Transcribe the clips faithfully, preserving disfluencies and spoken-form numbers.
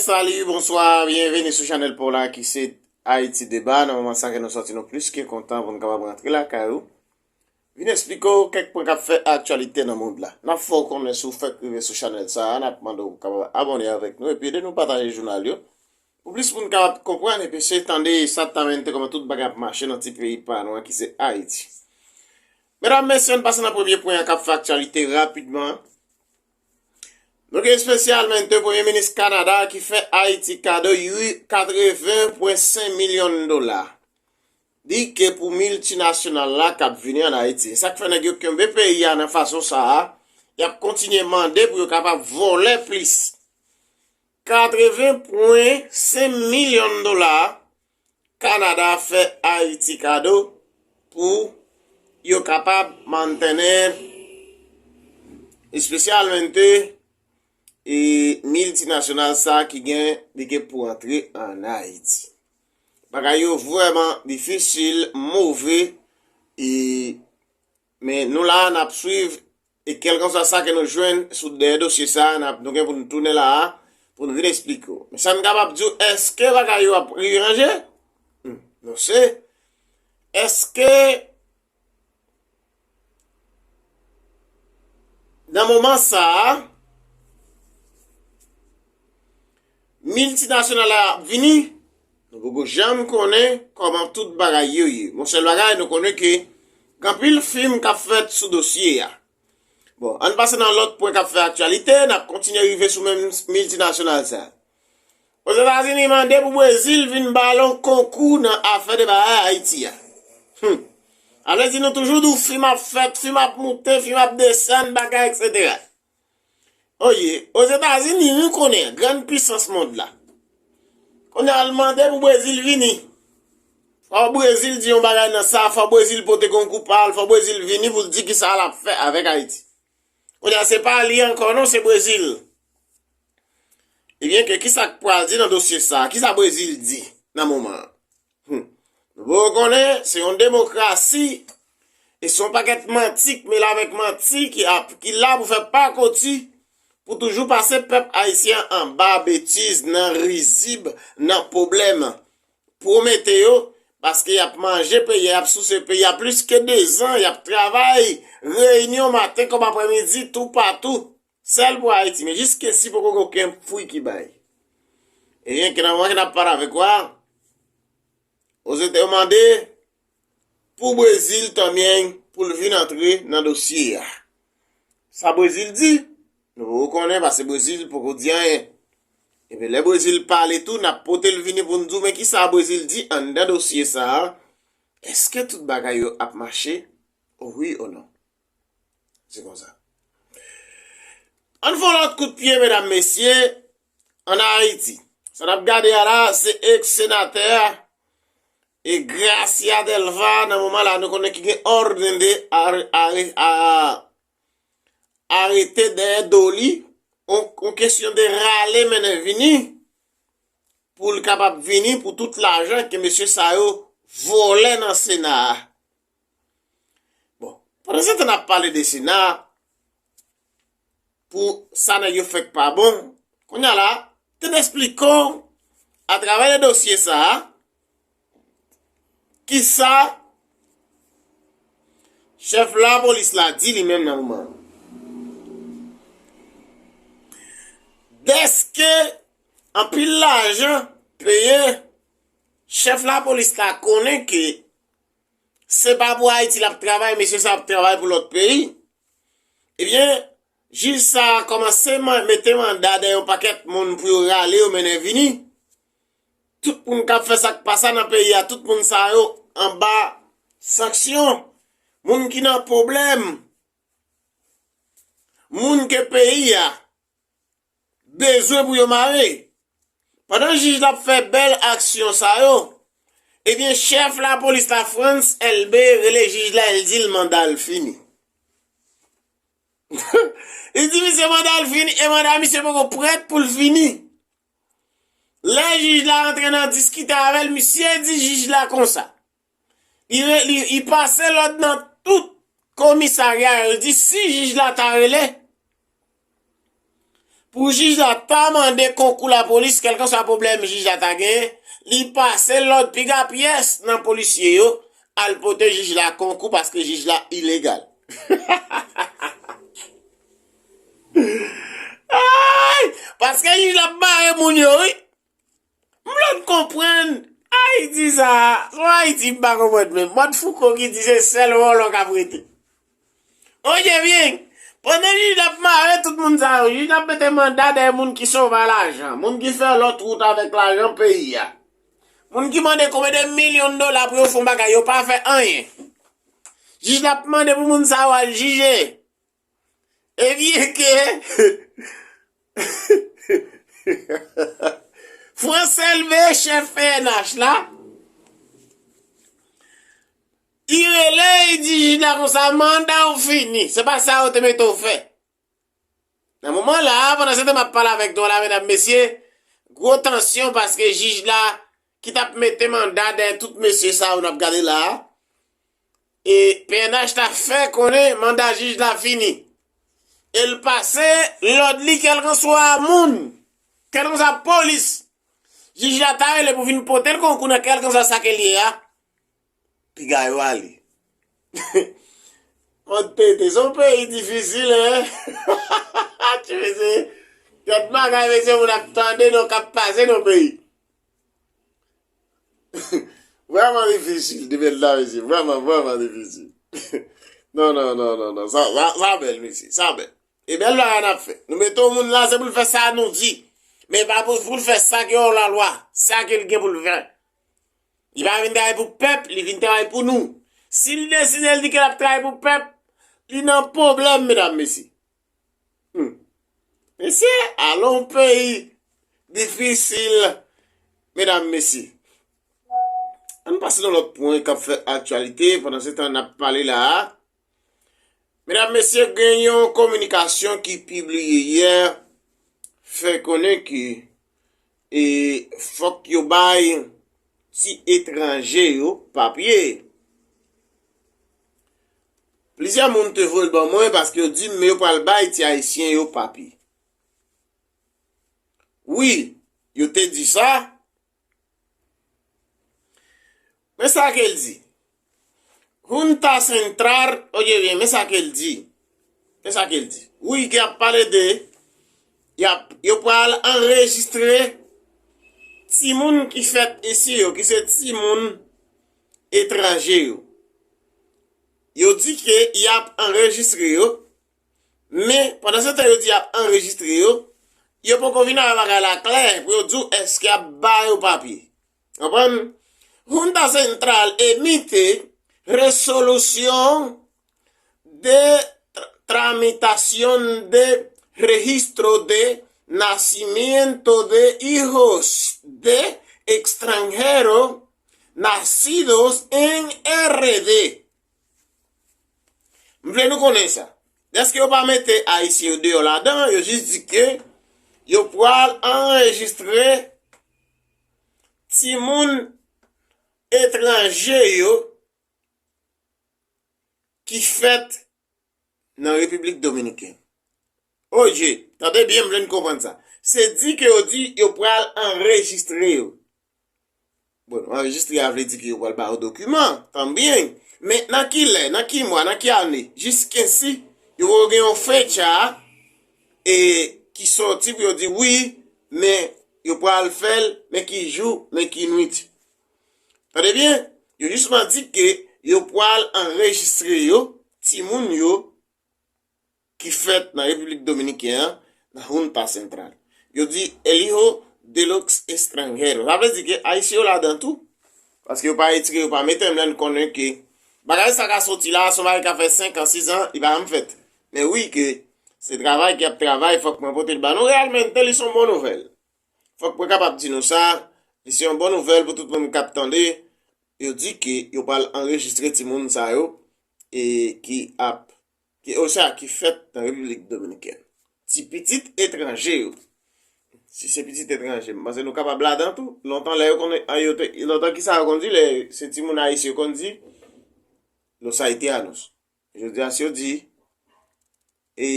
Salut, bonsoir, bienvenue sou chanèl pa w la ki se Haïti Débat. Nan moman sa ke nou sòti, nou plis ke kontan pou n kapab rantre lakay ou. Vin eksplike w kèk pwen k ap fè aktyalite nan mond la. N ap fè w konnen si w fèk rive sou chanèl sa a, n ap mande w kapab abòne avèk nou epi ede nou pataje jounal yo. Pou plis moun kapab konprann epi eseye tande sa t ap mennen kòman tout bagay ap mache nan ti peyi pa nou an ki se Ayiti. Medam, mesye, ann pase nan premye pwen an k ap fè aktyalite rapidman. Nou gen espesyalmente Premye Minis Kanada ki fè Ayiti kado katreven pwen senk milyon dola. Di ke pou miltinasyonal la k ap vini ann Ayiti. E sa k fè nèg yo kenbe peyi a nan fason sa a, y ap kontinye mande pou yo kapab vòlè plis. Katreven pwen senk milyon dola Kanada fè Ayiti kado pou yo kapab mantennen espesyalmente e miltinasyonal sa ki gen li gen pou antre ann Ayiti. Bagay yo vrèman difisil, move, e men nou la n ap swiv e kèlkanswa sa ke nou jwenn sou dèyè dosye sa a, n ap nou gen pou nou tounen la a pou nou vin eksplike w. Men sa n kapab di w, èske bagay yo ap ranje? Hmm, nou se. Èske nan moman sa a, miltinasyonal la ap vini? Nou poko janm konnen kòman tout bagay yo ye. Yon sèl bagay, nou konnen ke gen anpil fim k ap fèt sou dosye a. Bon, ann pase nan lòt pwen k ap fè aktyalite, n ap kontinye rive sou menm miltinasyonal sa. Ozetazini mande pou Brezil vin ba l yon konkou nan afè de bagay Ayiti a. Hmm. Sa vle di nou toujou di w fim ap fèt, fim ap moute, fim ap desann, bagay, etsetera. Oye, Ozetazini, nou konnen, grann pisans mond la. Kounye a, l mande pou Brezil vini. Fò Brezil di yon bagay nan sa, fò Brezil pote konkou pa l, fò Brezil vini pou l di kisa l ap fè avèk Ayiti. Kounye a, se pa li ankò non, se Brezil. Ebyen, ke kisa k pral di nan dosye sa a? Kisa Brezil di nan moman an? Hmm. Nou konnen se yon demokrasi e se yon pakèt manti k mele avèk manti ki ap, ki la pou fè pakoti pou toujou pase pèp ayisyen an anba betiz, nan rizib, nan pwoblèm. Pwomete yo, paske y ap manje peyi a, y ap souse peyi a plis ke dezan, y ap travay reyinyon maten kòm aprèmidi, toupatou. Sèl pou Ayiti, men jiskensi poko gen okenn fwi ki bay. Ebyen, ke nan moman ke n ap pale avèk ou a, Ozete yo mande pou Brezil tanmen pou l vin antre nan dosye a. Sa Brezil di, nou poko konnen, paske Brezil poko di anyen. Ebyen, lè Brezil pale tou, n ap pote l vini pou n di w, men kisa Brezil di anndan dosye sa a? Èske tout bagay yo ap mache? Wi ou non? Se konsa. Ann fè yon lòt kout pye, medam, mesye, ann Ayiti. Sa n ap gade a la, se eks senatè e Gracia Delva, nan moman la, nou konnen ki gen òdende are-, are-, a-, arete dèyè do li, yon, yon kesyon de rale mennen vini, pou l kapab vini pou tout lajan ke mesye sa yo vòlè nan Sena a. Bon, pandan se tan n ap pale de Sena, pou sa nèg yo fèk pa bon, kounye a la, te n esplike w atravè de dosye sa a, kisa chèf lapolis la di li menm nan moman an. Dèske anpil lajan peye, chèf lapolis la konnen ke se pa pou Ayiti l ap travay, mesye sa ap travay pou lòt peyi. Ebyen, jij sa a kòmanse man-, mete manda dèyè yon pakèt moun pou yo rale yo mennen vini. Tout moun k ap fè sa k pa sa nan peyi a, tout moun sa yo anba sanksyon. Moun ki nan pwoblèm, moun ke peyi a bezwen pou yo mare. Pandan jij la ap fè bèl aksyon sa yo, ebyen, chèf lapolis la, Frantz Elbé, rele jij la, el di l manda l fini. Li di misye manda l fini, e manda misye poko prèt pou l fini. Lè jij la antre nan diskite avè l, misye di jij la konsa. Li re-, li, li pase lòd nan tout komisarya yo. Li di si jij la ta rele, Pou jij la ta mande konkou lapolis, kèlkanswa pwoblèm jij la ta genyen, li pase lòd piga pyès nan polisye yo al pote jij la konkou paske jij la ilegal. Ay! Paske jij la ap mare moun yo, wi. M vle n konprann Ayiti sa a, se yon Ayiti m pa konprann menm. Mòd Fouco ki di se sèl vòlò k ap rete. Oje byen, pandan jij la ap mare tout moun sa yo, jij la ap mete manda dèyè moun ki sove lajan, moun ki fè lòt wout avèk lajan peyi a. Moun ki mande konbyen de milyon dola pou yo fè yon bagay, yo pa fè anyen. Jij la ap mande pou moun sa yo al jije. Ebyen ke Frans Elve, chèf P N H la, li rele, li di jij la konsa, manda w fini. Se pa sa yo te mete w fè. Nan moman la a, pandan se tan m ap pale avèk nou la, medam, mesye, gwo tansyon paske jij la ki t ap mete manda dèyè tout mesye sa yo n ap gade la a, e P N H ta fè konnen manda jij la fini. E l pase lòd li kèlkanswa moun, kèlkanswa polis. Jij la ta rele pou vin pote l konkou nan kèlkanswa sa ke l ye a. Piga yo ale. Mòd pete, se yon peyi difisil, en. Ti mesye, kèk bagay, mesye, moun ap tande, non, k ap pase nan peyi. Vrèman difisil, demen la, mesye. Vrèman, vrèman difisil. Non, non, non, non, non. Sa, sa, sa bèl, mesye. Sa bèl. E bèl bagay n ap fè. Nou mete yon moun la, se pou l fè sa nou di. Men pa pou, pou l fè sa ke yon lalwa. Sa ke l gen pou l fè. Li pa vin travay pou pèp, li vin travay pou nou. Si l deside l di ke l ap travay pou pèp, li nan pwoblèm, medam, mesye. Hmm. Mesye, alon peyi difisil, medam, mesye. Ann pase nan lòt pwen k ap fè aktyalite, pandan se tan n ap pale la a. Medam, mesye, gen yon kominikasyon ki pibliye yè, fè konnen ke, e, fòk yo bay ti etranje yo papye. Plizyè moun te voye l ban mwen paske yo di m yo pral bay ti ayisyen yo papye. Wi, yo te di sa. Men sa ke l di. Junta Central, oje byen, men sa ke l di. Men sa ke l di. Wi, ke y ap pale de, y ap, yo pral anrejistre timoun ki fèt isi yo, ki se timoun etranje yo. Yo di ke y ap anrejistre yo, men pandan se tan yo di y ap anrejistre yo, yo poko vin avè bagay la klè pou yo di w èske y ap ba yo papye. Konprann? Junta Central emite resolución de tra- tramitación de registro de nacimiento de hijos de extranjero nacidos en R D. M vle nou konnen sa. Dèske yo pa mete ayisyen yo deyò ladan, yo jis di ke yo pral anrejistre timoun etranje yo ki fèt nan Repiblik Dominikèn. Oje, tande byen, m vle n konprann sa. Se di ke yo di yo pral anrejistre yo. Bon, anrejistre a vle di ke yo pral ba yo dokiman, tan byen. Men nan ki lè, nan ki mwa, nan ki ane, jiskensi yo poko gen yon fecha e ki sòti pou yo di wi, men yo pral fè l, men ki jou, men ki nwit. Tande byen, yo jisman di ke yo pral anrejistre yo, timoun yo, ki fèt nan Repiblik Dominikèn an, nan Junta Central. Yo di el hijo de los extranjeros. Sa vle di ke ayisyen yo ladan tou. Paske yo pa retire, yo pa mete, men n konnen ke bagay sa ka soti la, se yon bagay ka fè senk an, sis an, li pa janm fèt. Men wi ke se travay ki ap travay, fòk mwen pote l ba nou. Realmente, li se yon bon nouvèl. Fòk mwen kapab di nou sa, li se yon bon nouvèl pou tout moun k ap tande. Yo di ke yo pral anrejistre timoun sa yo, e ki ap, ki, oswa ki fèt nan Repiblik Dominikèn. Ti pitit etranje yo. Si se pitit etranje, m panse nou kapab ladan tou. Lontan lè yo konnen, a, yo te, lontan ki sa yo konn di, lè se timoun ayisyen yo konn di, los haitianos. Jodi a, si yo di, e,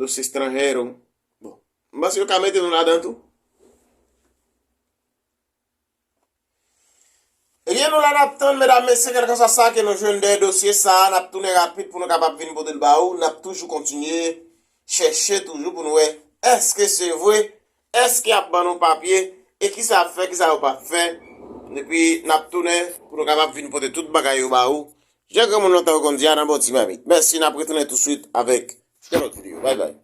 los extranjeros, bon, M panse yo ka mete nou ladan tou. Ebyen, nou la n ap tann, medam, mesye, kèlkanswa sa ke nou jwenn dèyè dosye sa a, n ap tounen rapid pou nou kapab vin pote l ba ou. N ap toujou kontinye chèche toujou pou nou wè èske se vre, èske y ap ban nou papye, e kisa y ap fè, kisa yo p ap fè. Epi n ap tounen pou nou kapab vin pote tout bagay yo ba ou. Jan granmoun lontan yo konn di a nan bon ti mamit. Mèsi, n ap retounen touswit avèk yon lòt videyo. Bay bay.